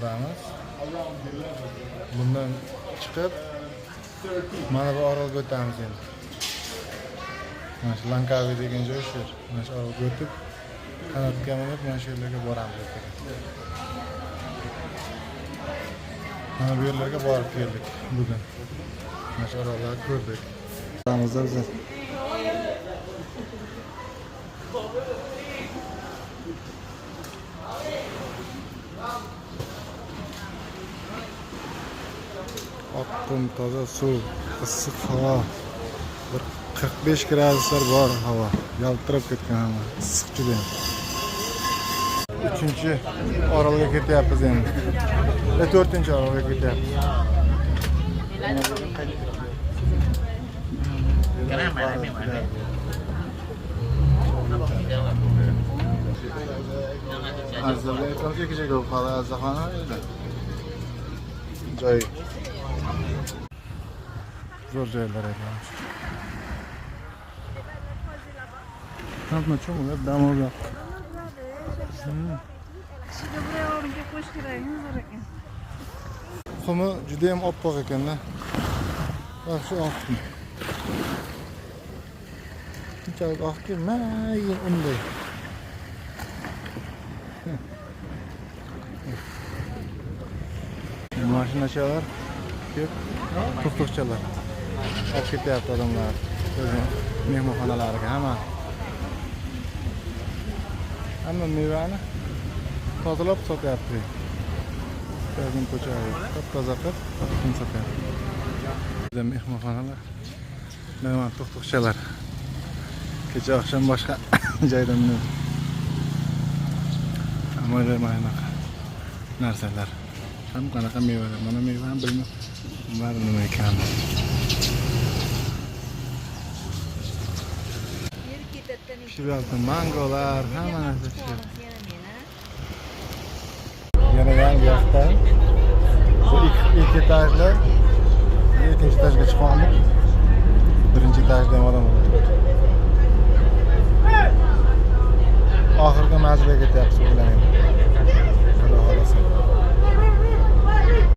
Orolidamiz. Bundan chiqib mana bu orolga o'tamiz endi. Mana shu Lankavi degan joy shu yer. Mana shu orolga o'tib, qanotga minib mana shu yerlarga boramiz ertaga. Mana bu yerlarga borib keldik bugun. Mana shu orollarni ko'rdik. Boramizda biz. Oqqum toza suv, issiq havo. Bir 45 graduslar bor havo. Yaltirab ketgan hamma. Issiq juda. 3-chi orolga ketyapmiz endi. 4-chi orolga ketyapmiz. Azizlar, aytamiz, ikki joyga bo'lib qoldi Azizxona edi. Joy. Zo'r joylar ekan. Hamma cho'milib dam olyapti. Kishiga bir o'ringa qo'yish kerak, zo'r ekan. Qumi juda ham oppoq ekanda. Yaxshi oq qum. Shunchalik oqki, mayin unday. Mashinachalar ko'p, tuqtuqchalar olib ketyapti odamlar o'zini mehmonxonalariga hamma. Hamma mevani tozalab sotyapti. O'zini ko'chagi top-toza qilib sotyapti. Bizda mehmonxonalar, mehmon tuqtuqchalar. Kecha oqshom boshqa joydan minib. Ammo mana bunaqa narsalar. Ham qanaqa mevalar, mana meva ham bilmayman nima ekanini. Pishiryapti mangolar, hamma narsa pishyapti. Yana yangi yoqda. Bu ikki etajli. Ikkinchi etajga chiqdik. Birinchi etajda ham odam o'tiribdi. Oxirgi manzilga ketyapmiz bilan endi.